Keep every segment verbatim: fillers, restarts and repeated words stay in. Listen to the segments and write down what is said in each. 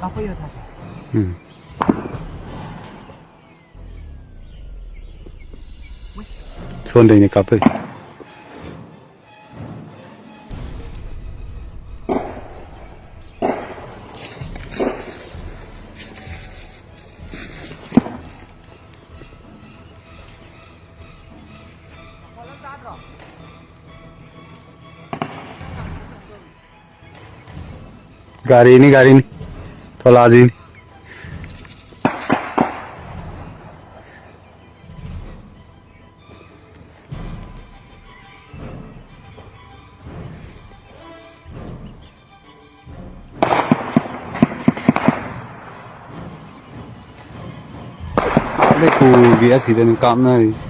ꯀꯥꯞꯄꯩꯔꯣ ꯁꯥꯁꯦ? ꯎꯝ꯫ ꯁꯣꯟꯗꯩꯅꯦ ꯀꯥꯞꯄꯩ꯫ ꯒꯥꯔꯤꯅꯤ, ꯒꯥꯔꯤꯅꯤ꯫ ꯊꯣꯂꯥꯖꯤꯅꯤ꯫ ꯑꯗꯩ ꯄꯨꯒꯤ ꯑꯁꯤꯗꯅꯤ ꯀꯥꯞꯅꯔꯤꯁꯦ꯫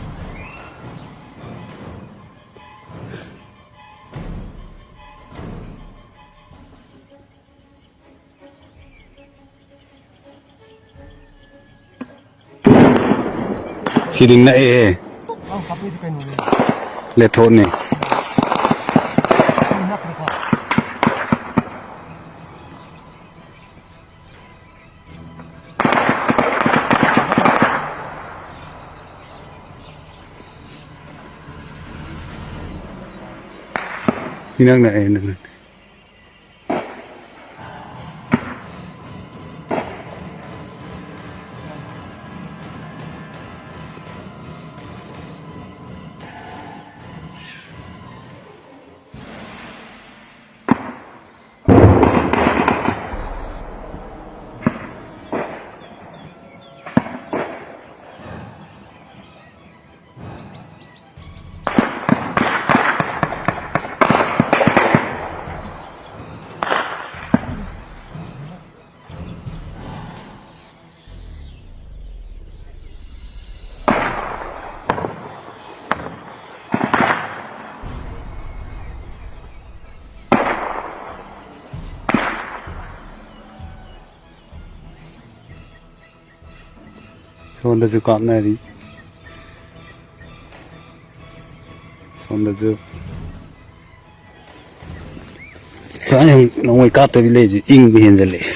ꯁꯤꯗꯤ ꯅꯛꯑꯦꯍꯦ꯫ ꯂꯦꯊꯣꯠꯅꯤ꯫ ꯏꯅꯛ ꯅꯛꯑꯦ, ꯏꯅꯛ ꯅꯛꯑꯦ꯫ ꯁꯣꯝꯗꯁꯨ ꯀꯥꯞꯅꯔꯤ꯫ ꯁꯣꯝꯗꯁꯨ꯫ ꯁꯨꯃꯥꯏꯅ ꯅꯣꯡꯃꯩ ꯀꯥꯞꯇꯕꯤ ꯂꯩꯕꯁꯦ ꯏꯪꯕ ꯍꯦꯟꯖꯜꯂꯛꯑꯦ꯫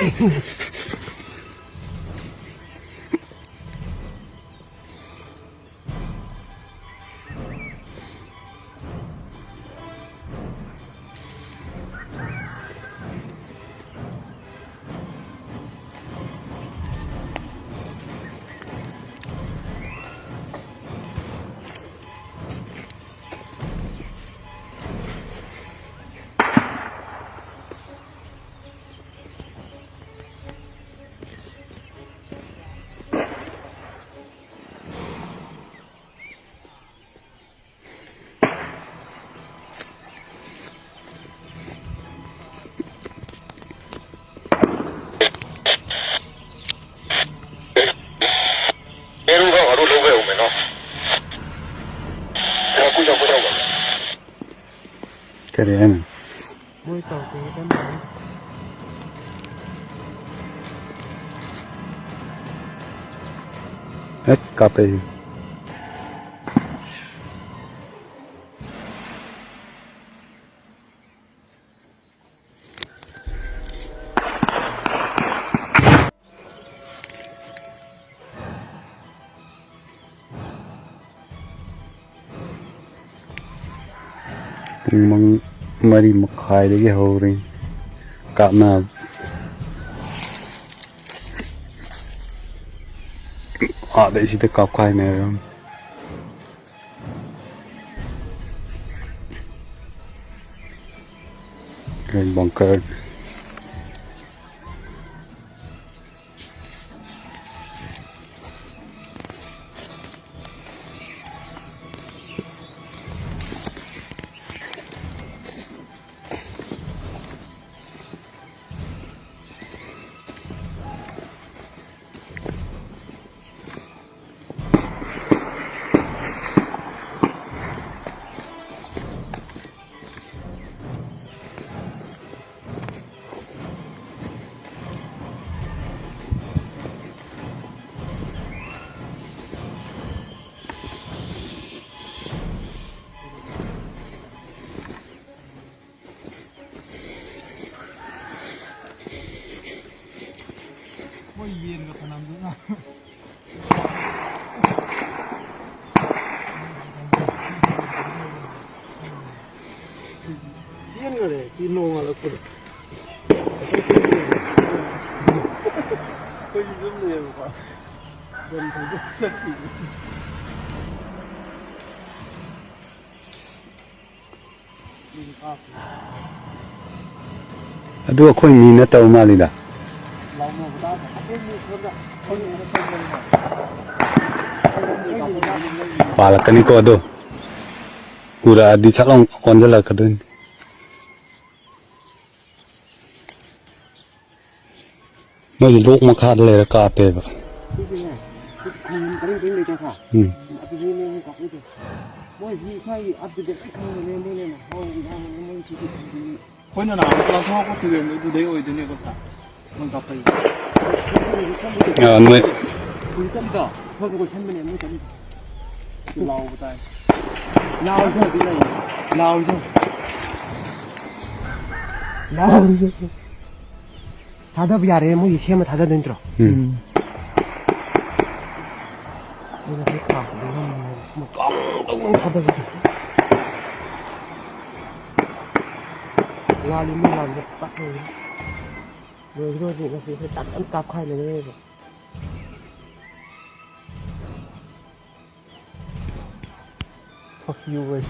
ꯀꯔꯤ ꯍꯥꯏꯅꯣ? ꯃꯣꯏ ꯇꯧꯗꯦ ꯀꯟꯅ꯫ ꯑꯦ, ꯀꯥꯞꯄꯛꯏ꯫ ꯄꯨꯡ ꯃꯪ-, ꯃꯔꯤ ꯃꯈꯥꯏꯗꯒꯤ ꯍꯧꯔꯦ ꯀꯥꯞꯅꯕ꯫ ꯑꯥꯗꯩ ꯁꯤꯗ ꯀꯥꯞꯈꯥꯏꯅꯔꯝ꯫ ꯕꯪꯀꯔ꯫ ꯃꯣꯏ ꯌꯦꯟꯒ ꯐꯅꯌꯥꯝꯁꯨ ꯉꯥ-, ꯆꯦꯟꯈꯔꯦ ꯁꯤ ꯅꯣꯡꯉꯥꯜꯂꯛꯄꯗ꯫ ꯑꯩꯈꯣꯏꯁꯤ ꯁꯨꯝ ꯂꯩꯌꯦꯕꯀꯣ꯫ ꯕꯟ ꯊꯧꯗꯣꯛ ꯆꯠꯈꯤꯕ꯫ ꯑꯗꯨ ꯑꯩꯈꯣꯏ ꯃꯤ ꯅꯠꯇꯕ ꯃꯥꯜꯂꯤꯗ꯫ ꯄꯥꯜꯂꯛꯀꯅꯤꯀꯣ ꯑꯗꯨ꯫ ꯎꯔꯛꯑꯗꯤ ꯁꯠ ꯂꯥꯎ ꯑꯣꯟꯁꯤꯜꯂꯛꯀꯗꯣꯏꯅꯤ꯫ ꯃꯣꯏꯗꯤ ꯂꯣꯛ ꯃꯈꯥꯗ ꯂꯩꯔ ꯀꯥꯞꯄꯦꯕ꯫ ꯎꯝ꯫ ꯃꯣꯏꯁꯤ ꯏꯁꯥꯒꯤ ꯑꯞꯗꯦꯠ ꯂꯣꯏ ꯈꯪꯕꯅꯦ, ꯃꯣꯏꯅ ꯍꯥꯎ ꯉꯥꯡꯕꯅꯦ, ꯃꯣꯏ ꯁꯤꯗꯤ꯫ ꯑꯩꯈꯣꯏꯅ ꯅꯍꯥꯟ ꯂꯥꯟꯊꯣꯔꯛꯄ ꯇꯨꯔꯦꯜꯗꯨ ꯑꯗꯨꯗꯩ ꯑꯣꯏꯗꯣꯏꯅꯦꯕ꯫ ꯃꯣꯏ ꯀꯥꯞꯄꯩ꯫ ꯑ, ꯃꯣꯏ ꯍꯧꯖꯤꯛ ꯆꯠꯂꯤꯗꯣ, ꯁꯣꯝꯗ ꯀꯣꯏꯁꯟꯕꯅꯦ ꯃꯣꯏ ꯆꯠꯂꯤꯗꯣ꯫ ꯂꯥꯎꯕ ꯇꯥꯏ꯫ ꯂꯥꯎꯔꯤꯁꯦ ꯍꯧꯖꯤꯛ ꯂꯩꯔꯤ꯫ ꯂꯥꯎꯔꯤꯁꯦ ꯍꯧꯖꯤꯛ꯫ ꯂꯥꯎꯔꯤꯁꯦ꯫ ꯊꯥꯗꯕ ꯌꯥꯔꯦ, ꯃꯣꯏꯒꯤ ꯁꯦꯝꯃ ꯊꯥꯗꯗꯣꯏ ꯅꯠꯇ꯭ꯔꯣ? ꯎꯝ꯫ ꯑꯩꯅ ꯍꯦꯛ ꯂꯥꯛꯄꯗ ꯅꯪ ꯒ꯭ꯔꯣꯡ ꯒ꯭ꯔꯣꯡ ꯒ꯭ꯔꯣꯡ ꯊꯥꯗꯕꯤꯗꯣ꯫ ꯂꯥꯜꯂꯤ, ꯃꯤ ꯂꯥꯜꯂꯤ, ꯇꯛ ꯂꯩꯔꯦ꯫ ꯂꯣꯏꯗ꯭ꯔꯣ ꯍꯧꯖꯤꯛ? ꯉꯁꯤ ꯑꯩꯈꯣꯏ ꯇꯛ ꯇꯛ ꯀꯥꯞꯈꯥꯏꯅꯗꯣꯏꯅꯦꯕ꯫ Fuck you, guys.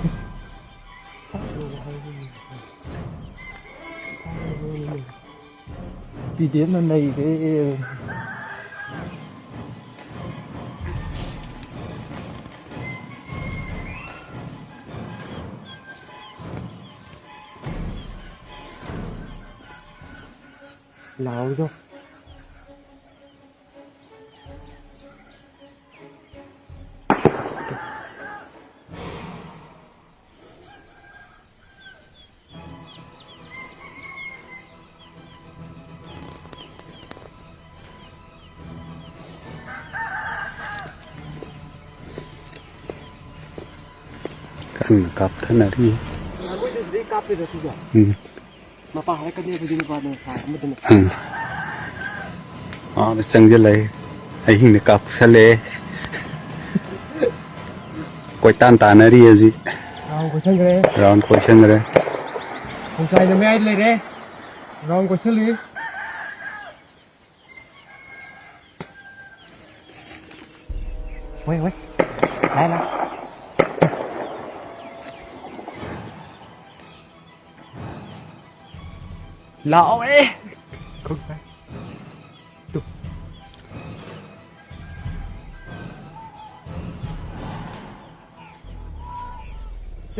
ꯄꯤꯗꯦꯠꯅ ꯅꯩꯔꯦ꯫ ꯂꯥꯎꯔꯤꯗꯣ꯫ ꯀꯟꯅ ꯀꯥꯞꯊꯅꯔꯤ꯫ ꯅꯍꯥꯟꯈꯣꯏꯗꯨꯗꯤ ꯀꯥꯞꯇꯣꯏꯔꯣ ꯁꯤꯁꯦ? ꯎꯝ꯫ ꯃꯄꯥ ꯍꯥꯏꯔꯛꯀꯅꯤ ꯑꯗꯨꯗꯤ ꯅꯨꯄꯥꯗꯣ ꯁꯥ ꯑꯃꯗꯨꯅ꯫ ꯎꯝ꯫ ꯑꯥꯗ ꯆꯪꯁꯤꯜꯂꯛꯑꯦ꯫ ꯑꯍꯤꯡꯗ ꯀꯥꯞꯁꯜꯂꯛꯑꯦ꯫ ꯀꯣꯏꯇꯥꯟ ꯇꯥꯟꯅꯔꯤ ꯍꯧꯖꯤꯛ꯫ ꯔꯥꯎꯟ ꯀꯣꯏꯁꯟꯈ꯭ꯔꯦ꯫ ꯔꯥꯎꯟ ꯀꯣꯏꯁꯟꯈ꯭ꯔꯦ꯫ ꯈꯣꯡꯆꯥꯏꯗ ꯃꯌꯥꯏꯗ ꯂꯩꯔꯦ꯫ ꯔꯥꯎꯟ ꯀꯣꯏꯁꯜꯂꯤ꯫ ꯍꯣꯏ, ꯍꯣꯏ꯫ ꯂꯥꯏ, ꯂꯥꯏ꯫ ꯂꯥꯛꯑꯣ, ꯑꯦ꯫ ꯈꯨꯠ ꯄꯥꯏ꯫ ꯇꯨ꯫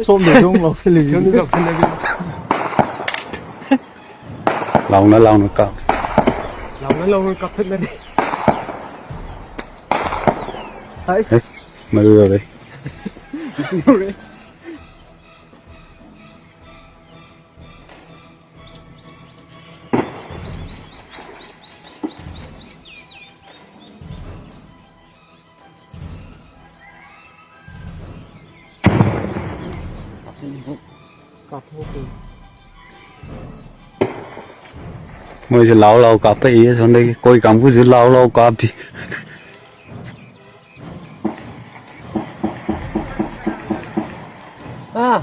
ꯁꯣꯝꯗ ꯑꯗꯨꯝ ꯂꯧꯁꯤꯜꯂꯤꯁꯤ꯫ ꯁꯣꯝꯗ ꯂꯧꯁꯤꯜꯂꯒꯦ꯫ ꯂꯥꯎꯅ ꯂꯥꯎꯅ ꯀꯥꯞ꯫ ꯂꯥꯎꯅ ꯂꯥꯎꯅ ꯀꯥꯞꯊꯠꯅꯔꯤ꯫ ꯑꯩꯁ꯫ ꯑꯦ, ꯃꯔꯨ ꯌꯧꯔꯦ꯫ ꯃꯣꯏꯁꯦ ꯂꯥꯎ ꯂꯥꯎ ꯀꯥꯞꯄꯛꯏꯌꯦ ꯁꯣꯝꯗꯒꯤ꯫ ꯀꯣꯏ ꯀꯥꯡꯕꯨꯁꯨ ꯂꯥꯎ ꯂꯥꯎ ꯀꯥꯞꯄꯤ꯫ ꯑꯥ꯫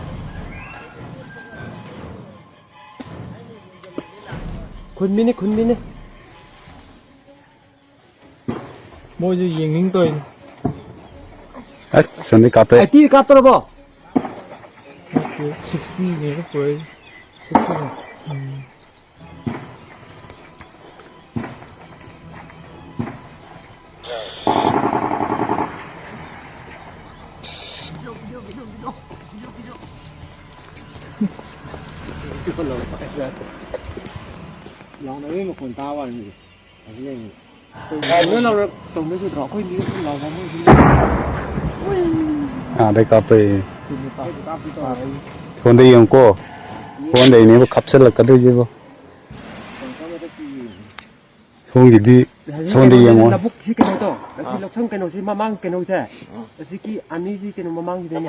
ꯈꯨꯟꯃꯤꯅꯤ, ꯈꯨꯟꯃꯤꯅꯤ꯫ ꯃꯣꯏꯁꯨ ꯌꯦꯡꯅꯤꯡ ꯇꯧꯔꯤꯅꯤ꯫ ꯑꯁ, ꯁꯣꯝꯗꯩ ꯀꯥꯞꯄꯦ꯫ ꯑꯩꯠꯇꯤ ꯀꯥꯞꯇꯧꯔꯕꯣ? ꯅꯠꯇꯦ, ꯁꯤꯛꯁꯇꯤꯅꯦꯕ ꯄꯨꯔꯛꯏꯁꯦ꯫ ꯁꯤꯛꯁꯇꯤꯅꯦ꯫ ꯎꯝ꯫ ꯂꯥꯎꯅꯕꯒꯤ ꯃꯈꯣꯟ ꯇꯥꯕ ꯋꯥꯅꯤ꯫ ꯂꯥꯎꯅ ꯂꯥꯎꯅ ꯇꯧꯅꯁꯤꯗ꯭ꯔꯣ? ꯑꯩꯈꯣꯏ ꯃꯤ ꯂꯥꯎꯕ ꯃꯣꯏꯁꯨ ꯑꯥꯗꯩ ꯀꯥꯞꯄꯛꯏ꯫ ꯀꯥꯞꯄꯤ ꯇꯧꯔꯦ꯫ ꯐꯣꯟꯗ ꯌꯦꯡꯉꯨꯀꯣ꯫ ꯐꯣꯟꯗꯩꯅꯦꯕ ꯀꯥꯞꯁꯤꯜꯂꯛꯀꯗꯣꯏꯁꯤꯕꯣ꯫ ꯁꯣꯝꯒꯤꯗꯤ, ꯁꯣꯝꯗ ꯌꯦꯡꯉꯣ꯫ ꯂꯧꯕꯨꯛꯁꯤ ꯀꯩꯅꯣꯗꯣ, ꯑꯁꯤ ꯂꯧꯁꯪ ꯀꯩꯅꯣꯁꯤ ꯃꯃꯥꯡ ꯀꯩꯅꯣꯁꯦ, ꯑꯁꯤꯒꯤ ꯑꯅꯤꯁꯤ ꯀꯩꯅꯣ ꯃꯃꯥꯡꯁꯤꯗꯅꯦ꯫